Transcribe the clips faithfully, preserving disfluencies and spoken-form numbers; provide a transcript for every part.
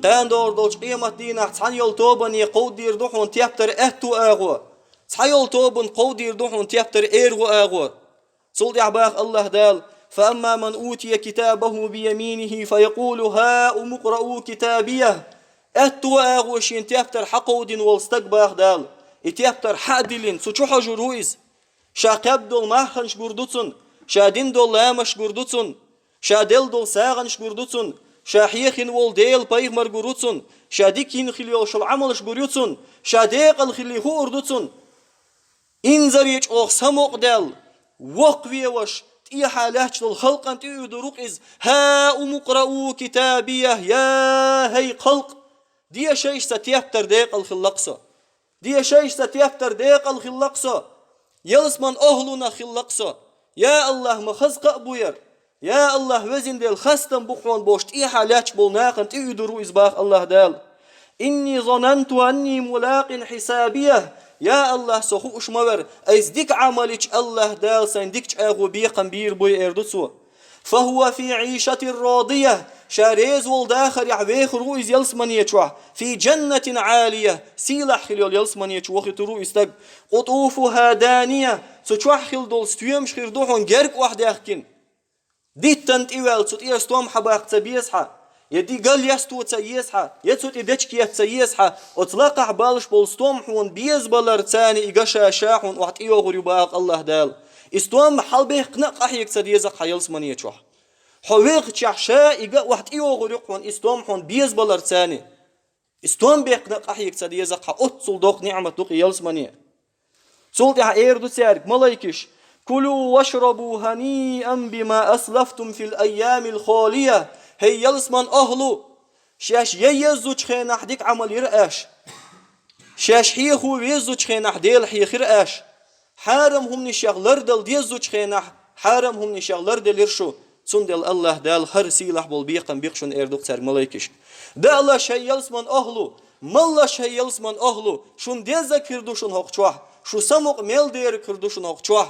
Кхана догӀур долчу къематдийнахь цхьана йолу тобане кховдийр ду хьуна тептар аьтту агӀо. Цхьа йолу тобанна кховдийр ду хьуна тептар эргӀу агӀо. Цул тӀаьхьа баха АллахӀ Дала: «Фа амма ман утия китабаху бияминихи, фа якъулу: хӀа умукъраъу китабиях». Аьтту агӀо шен тептар хьакховдина волу стаг, баха Дала, и тептар хьа а диллина, цу чу хьожур ву иза. Ша кхаьбна долу марханаш гур ду цунна, ша дина долу ламазаш гур ду цунна, ша делла долу сагӀанаш гур ду цунна, ша хьехийна волу Делан пайхамар гур ву цунна, ша дика йина хила йолуш йолу Ӏамалш гур ю цунна, ша декъала хилий хуур ду цунна. Инзаре чӀогӀа самукъадаьлла, воккхавеваш, тӀехьа лаьтташ долу халкъана тӀе а уьдур ву-кх иза: «ХӀа умукъраъу китабиях, я хӀей халкъ! Де шайша сан тептар, декъала хилла-кх со! Де шайша сан тептар, декъала хилла-кх со! Ялсаман охӀлунах хилла-кх со! Я АллахӀ, ма хаза кхаъ бу хӀара! Я АллахӀ, везан Дела, хастам бу хьуна», — бохуш, тӀехьа лаьтташ болу нахана тӀе а уьдур ву иза, баха АллахӀ Дала. «Инни зананту анни мулакъин хьисабиях». Я АллахӀ, со хууш ма вара, айса дика Ӏамал йича АллахӀ Дала сайна дика чӀагӀо, бекхам бийр буй, эр ду цо. «Фа хӀува фи Ӏийшатир радиях». Ша реза волу дахарехь вехар ву иза ялсамане чохь. «Фи жаннатин Ӏалиях». Сийлахь хила йолу ялсамане чу вохуьйтур ву и стаг. «КъутӀуфуха даниях». Цу чохь хила долу стоьмаш хир ду хьуна герга охьадаьхкина. Диттан тӀе ваьлла, цу тӀера стом хьабаккха ца беза хьан, я ди гал ясто ца еза хьан, я цу тӀе дечка етта ца еза хьан, оцу лакхахь баллаш болу стом хьуна безабаларца и ган ша-ша хьуна охьатӀейогӀур ю, баха АллахӀ Дала. И стом хьалабехкна а къахьега ца деза-кх хьан ялсамане чохь. Хьо вехачехь ша и ган охьатӀейогӀур ю-кх хьуна, и стом хьуна безабаларца. И стом бехкна а къахьега ца деза-кх хьан, оццул доккха ниӀмат ду-кх и ялсамане. Цул тӀаьхьа эр ду цаьрга малайкаш: «Кулу вашрабу хӀаниан бима аслафтум фил айямил халиях». ХӀей ялсаман охӀлу, шаьш ян еззучу хенахь дика Ӏамал йира аша. Шаьш хьехо веззучу хенахь Дела хьехира аша. Хьарам хӀуманашех лардала деззучу хенахь хьарам хӀуманашех ларделира шу. Цундела АллахӀ Дала хӀара сийлахь болу бекхам бу-кх шуна, эр ду-кх цаьрга малайкаш. Даалаш, хӀей ялсаман охӀлу, маллаш, хӀей ялсаман охӀлу, шуна деззаг хир ду шуна хӀокху чохь, шу самукъа мел дерг хир ду шуна хӀокху чохь.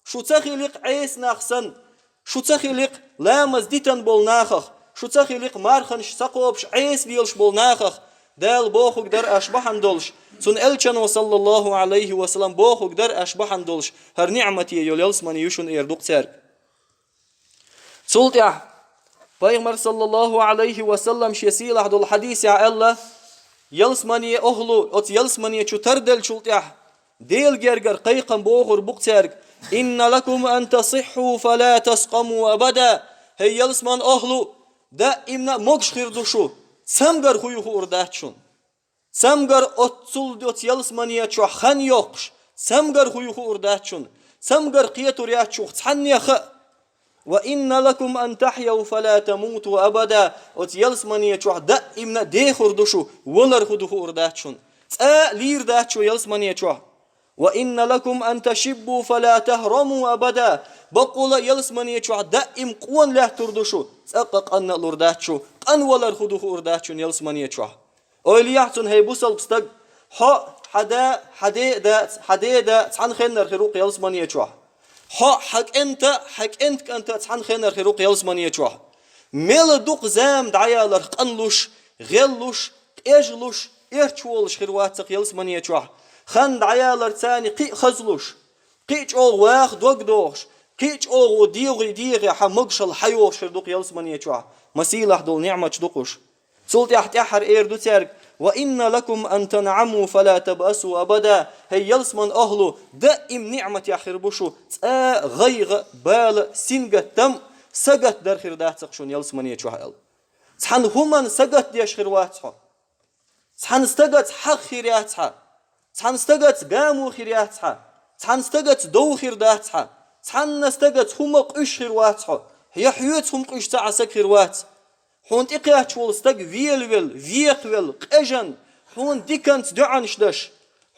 Шу ца хили-кх Ӏеса нах санна, шу ца хили-кх ламаз дитан болу нахах, шу ца хили-кх марханаш ца кхобуш Ӏеса лелаш болу нахах. Дала бохург дара аша бахьана долуш, Цуьнан Элчано, саллаллаху Ӏалайхи ва саллам, бохург дара аша бахьана долуш, хӀара ниӀмате йолу ялсамане ю шуна, эр ду-кх цаьрга. Цул тӀаьхьа Пайхамар, саллаллаху Ӏалайхи ва саллам, шен сийлахь долу хьадисехь аьлла: «Ялсамане охӀлу, оцу ялсамане чу тарделлачул тӀаьхьа Делан гергара кхайкхам бохур бу-кх цаьрга: „Инна лакум ан тасихху фала таскъаму абада“». ХӀей ялсаман охӀлу, даимна а могуш хир ду шу, цамгар хӀу ю хуур дац шуна. Цамгар оццул оцу ялсамане чохь хан йоккхуш, цамгар хӀу ю хуур дац шуна, цамгар кхетар яц шух цхьаннех а. «Ва инна лакум ан тахьяу фала тамуту абада». Оцу ялсамане чохь даимна а дехур ду шу, валар хӀу ду хуур дац шуна. Цкъа а лийр дац шу ялсамане чохь. «Ва инна лакум ан ташиббу фала тахраму абада». Баккъала а ялсамане чохь даим къона лаьттур ду шу, цкъа а къанна а лур дац шу, къан валар хӀу ду хуур дац шуна ялсамане чохь. Ойла ехьа цунна, хӀей бусалба стаг, хьо а, хьан да а, хьан ден а да, хьан ден а да цхьана хеннара хир ву-кх ялсамане чохь. Хьо а, хьан кӀант а, хьан кӀентан кӀант а цхьана хеннара хир ву-кх ялсамане чохь. Мел дукха зама дӀаяларх къанлуш, гӀеллуш, къежлуш, эрча волуш хир вац-кх ялсамане чохь. Хан дӀаяларца кхин а хазлуш, кхин а чӀогӀа ваха дог дохуш, кхин а чӀогӀа дегӀе, дегӀе хьан могушалла хьайохуш хир ду-кх ялсамане чохь. Ма сийлахь долу ниӀматаш ду-кх уьш. Цул тӀаьхьа тӀаьххьара эр ду цаьрга: «Ва инна лакум ан танъаму фала табъасу абада». ХӀей ялсаман охӀлу, даим ниӀматехь хир бу шу, цкъа а гӀайгӀа а, бала а, сингаттам а, сагатдар хир дац-кх шуна ялсамане чохь аьлла. Цхьана хӀуманна сагатдеш хир вац хьо. Цхьана стагаца хьагӀ хир яц хьан. Цхьана стагаца гамо хир яц хьан. Цхьана стагаца дов хир дац хьан. Цхьанна стагаца хӀума къуьйсуш хир вац хьо. Я хьоьца хӀума къуьйсуш цхьа а саг хир вац. Хьуна тӀекхаьчча волу стаг велавелла, векхавелла, къежна, хьуна диканца доӀанаш деш,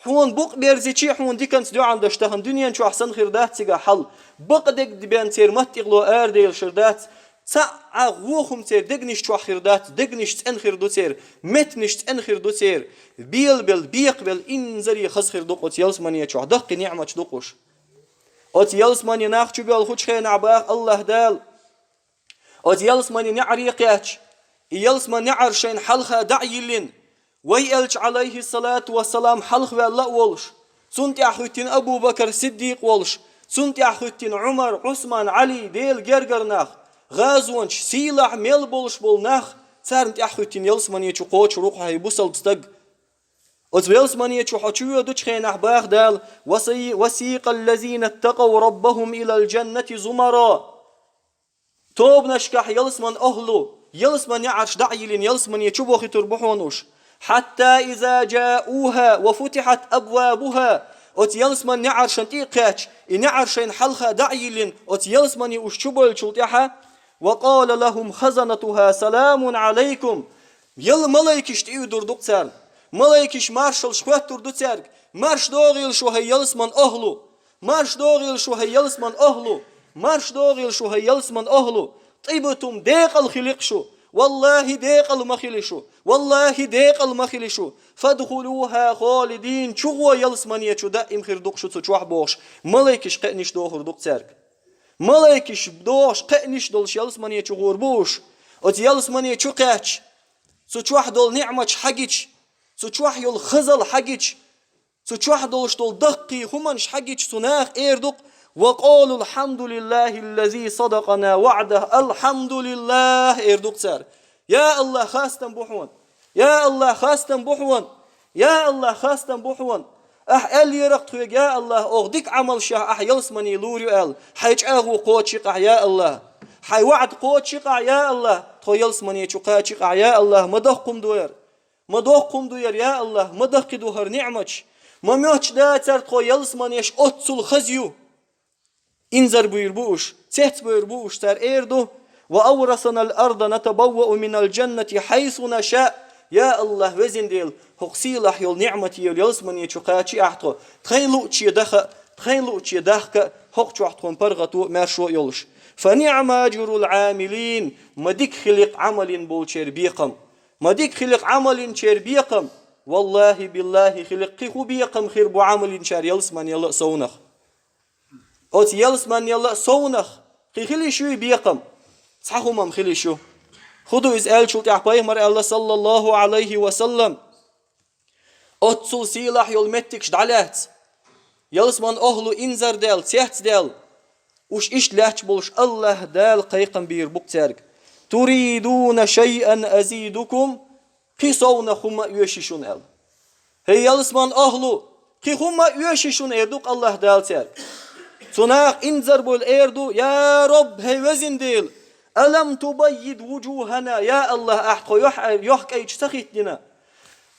хьуна букъ берзичи а хьуна диканца доӀанаш деш, тахана дуьнен чохь санна хир дац цигахь хьал. Бакъдерг бен церан маттигӀло араделаш хир дац. Цхьа а гӀо хӀума церан дегнаш чохь хир дац, дегнаш цӀена хир ду церан, меттанаш цӀена хир ду церан, белабелла, бекхабелла, инзаре хаза хир ду-кх оцу ялсамане чохь, даккхий ниӀматаш ду-кх уьш. Оцу ялсамане нах чу боьлхучу хенахь баха АллахӀ Дала, оцу ялсамане неӀаре кхаьчча, и ялсмани неӀарш шайна хьалха дӀа а йиллина, вай элча, Ӏалайхи салату ва салам, хьалха ваьлла а волуш, цунна тӀаьхьа хӀоьттина Абу Бакр Сиддикъ волуш, цунна тӀаьхьа хӀоьттина Ӏумар, Ӏусман, Ӏали, Делан гергара нах, гӀазончаш, сийлахь мел болуш болу нах, царна тӀаьхьа хӀоьттина ялсмани чу кхочур ву хьо, хӀай бусалба стаг. Оцу ялсмани чу хьо чу воьдучу хенахь баха Дала: «Васий-, васийкъа ллазина ттакъав раббахум илал джаннати зумара». Тобанашкахь ялсман охӀлу, ялсман неӀарш дӀа а йиллина, ялсмани чу бохуьйтур бу хьуна уьш. «Хьатта иза джауха ва футихьат абвабуха». Оцу ялсман неӀаршна тӀе а кхаьчча, и неӀарш шайна хьалха дӀа а йиллина, оцу ялсмани уьш чу бойлучул тӀаьхьа: «Ва къала лахум хазанатуха саламун Ӏалайкум». Ял малайкаш тӀеуьйдур ду-кх царна. Малайкаш маршаллаш хоьттур ду цаьрга: «Марш догӀийла шу, хӀай ялсман охӀлу! Марш догӀийла шу, хӀай ялсман охӀлу! Марш догӀийла шу, хӀай ялсман охӀлу! ТӀибтум, декъал хили-кх шу! ВаллахӀи, декъал ма хили шу! ВаллахӀи, декъал ма хили шу! Фадхулуха холидин, чу гӀо, ялсмани чу даим хир ду-кх шу цу чохь», – бохуш, малайкаш кхаьънаш дохур ду-кх цаьрга. Малайкаш дохуш, кхаьънаш долуш ялсмани чу гӀур бу уьш. Оцу ялсмани чу кхаьчча, цу чохь долу ниӀматаш хьагича, цу чохь йолу хазалла хьагича, цу чохь долуш долу даккхий хӀуманаш хьагича, цу наха эр ду-кх: «Ва къалу алхьамдулиллахи ллази садакъана ваӀдах». «АлхьамдулиллахӀ», – эр ду-кх цара. «Я АллахӀ, хастам бу хьуна! Я АллахӀ, хастам бу хьуна! Я АллахӀ, хастам бу хьуна! Ахь аьллера-кх тхоьга, я АллахӀ, оха дика Ӏамалшехь ахь ялсмани лур ю аьлла, хьайн чӀагӀо кхочу-кх ахь, я АллахӀ! Хьайн ваӀда кхочу-кх ахь, я АллахӀ! Тхо ялсмани чу кхачи-кх ахь, я АллахӀ! Ма доккха хӀума ду хӀара! Ма доккха хӀума ду хӀара, я АллахӀ! Ма даккхий ду хӀара ниӀматаш! Ма моьттуш дацара тхо ялсманеш оццул хаза ю!» Инзарбийр бу уьш, цецбийр бу уьш, цара эр ду: «Ва аврасанал арда натабаввау минал джаннати хьайсу наша». Я АллахӀ, везан Дела, хӀокху сийлахь йолу ниӀмате йолу ялсмани чу кхачи ахь тхо, тхайн луъучу даха а, тхайн луъучу дахка а, хӀокху чохь тхуна паргӀато а, маьршо а йолуш. «Фа ниӀма ажрул Ӏамилин», ма дика хили-кх Ӏамал йина болчеран бекхам. Ма дика хили-кх Ӏамал йинчеран бекхам. ВаллахӀи, биллахӀи, хили-кх кхин хӀун бекхам хир бу Ӏамал йинчара ялсманел а, совнах. Оцу ялсманел а, совнах кхин хила йиш юй бекхам? Цхьа хӀума-м хила йиш ю. ХӀун ду иза аьллачул тӀаьхьа пайхамара аьлла, саллаллахӀу Ӏалайхи ва саллам: «Оццул сийлахь йолу меттигаш дӀалаьцна, ялсман охӀлу инзардаьлла, цецдаьлла, уьш иштта лаьтташ болуш АллахӀ Дала кхайкхам бийр бу-кх цаьрга: „Туридуна шайъан азидукум“, кхин совнах хӀума а оьшу шуна», – аьлла. «ХӀей ялсман охӀлу, кхин хӀума а оьшу шуна», – эр ду-кх АллахӀ Дала цаьрга. Цу наха инзарбойла эр ду: «Я Рабб, хӀей везан Дела, алам тубаййид вуджухана, я АллахӀ, ахь тхо юьхь-, юьхькӀайчу ца хӀиттина?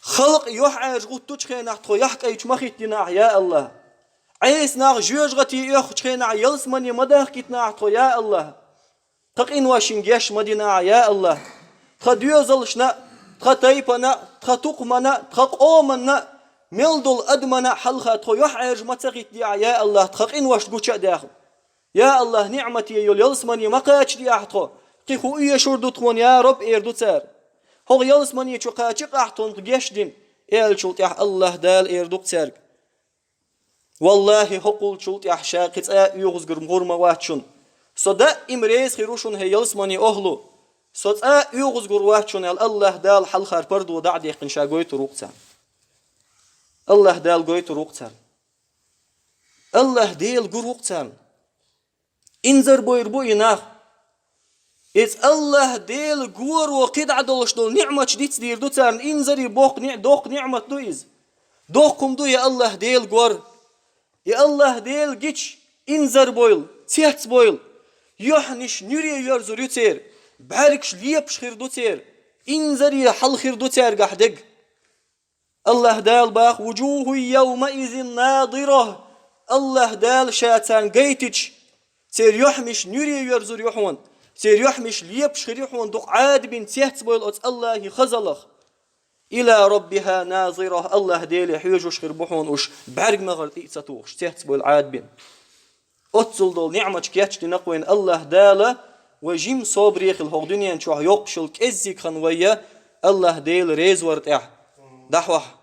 Халкъ юьхьӀаьржа гӀуттучу хенахь тхо юьхькӀайчу ма хӀиттина ахь, я АллахӀ. Ӏеса нах жоьжахати оьхучу хенахь ялсмани ма дахкийтина ахь тхо, я АллахӀ. Тхан къиношна геш ма дина ахь, я АллахӀ. Тхан доьзалшна а, тхан тайпана а, тхан тукхамана а, тхан къоманна а мел долу адамана а хьалха тхо юьхьӀаьржа ма ца хӀиттаде ахь, я АллахӀ, тхан къиношна гуча а даьхна. Я АллахӀ, ниӀмате йолу ялсмани ма кхачаде ахь тхо, кхин хӀун оьшур ду тхуна, я Рабб», – эр ду цара. «ХӀокху ялсмани чу кхачи-кх ахь тхуна геш дина», – аьллачул тӀаьхьа АллахӀ Дала эр ду-кх цаьрга: «ВаллахӀи, хӀокхулчул тӀаьхьа ша кхин цкъа а оьгӀазгара гӀур ма вац шуна. Со даим реза хир ву шуна, хӀей ялсмани охӀлу. Со цкъа а оьгӀазгара вац шуна», – аьлла, АллахӀ Дала хьалхара пардо дӀа а даьккхина, ша гойтур ву-кх царна. АллахӀ Дала гойтур ву-кх царна. АллахӀ Дела гур ву-кх царна. Инзарбойр бу и нах. Иза АллахӀ Дела горо кхидӀа долуш долу ниӀматаш дицдийр ду царна. Инзаре боккха ни-, доккха ниӀмат ду иза. Доккха хӀума ду и АллахӀ Дела гор. И АллахӀ Дела гича, инзарбойла, цецбойла, юьхьнаш нуьре йоьрзур ю церан, бӀаьргаш лепаш хир ду церан, инзаре хьал хир ду цаьргахь дерг. АллахӀ Дала баха: «Вуджухун йавмаизин надира». АллахӀ Дала ша царна гайтича, церан юьхьмаш нуьре йоьрзур ю хьуна, церан юьхьмаш лепаш хир ю хьуна, дукха Ӏадабина, цецбойла оцу АллахӀан хазаллах. «Иля раббиха назира», АллахӀ Деле хьоьжуш хир бу хьуна уьш, бӀаьрг магӀар тӀе а ца тухуш, цецбойла, Ӏадабина. Оццул долу ниӀматаш кечдина-кх вайна АллахӀ Дала, вай жима собаре хила хӀокху дуьнен чохь йоккхуш йолу кӀеззиг хан вай я АллахӀ Дела реза вар тӀехь. ДӀахьо,